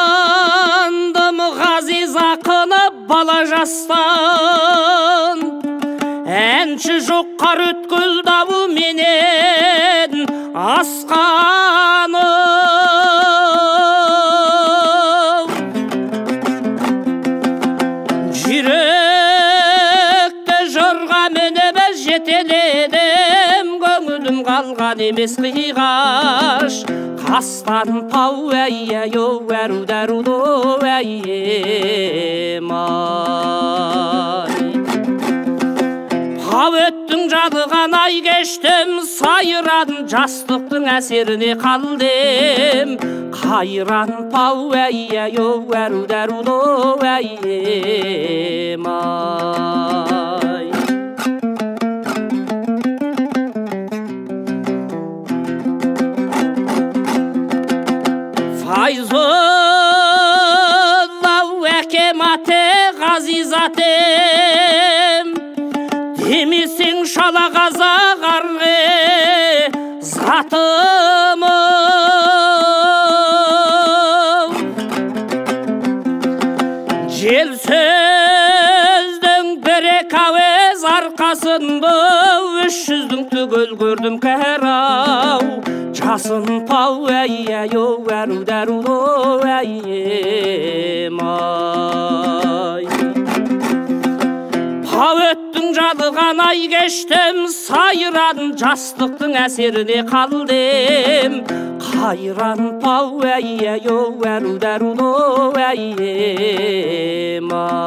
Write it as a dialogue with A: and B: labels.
A: Атандым Ғазиз ақыны бала жастан, әнші жоқ қар өткіл дауыл менен асқаны. Жүректі жырға мініп жетеледім, көңілім қалған емес қиғаш. Қастан пау әй әй оу әру дәру до әй ай. Пау өттің жалыған ай кештім, сайран жастықтың әсеріне қалдым. Қайран пау әй әй оу әру дәру до әй ай. Файзолла әкем ате, Ғазиз атем, демесең шала қазақ арғы затым. Жел сөздің бір екі ауыз арқасында 300-дің түгел көрдім кәрау. Жасын пау әй әй оу әру дәру до әй ай. Пау өттің жалыған ай кештім, сайран жастықтың әсеріне қалдым. Қайран пау әй әй оу әру дәру до әй ай.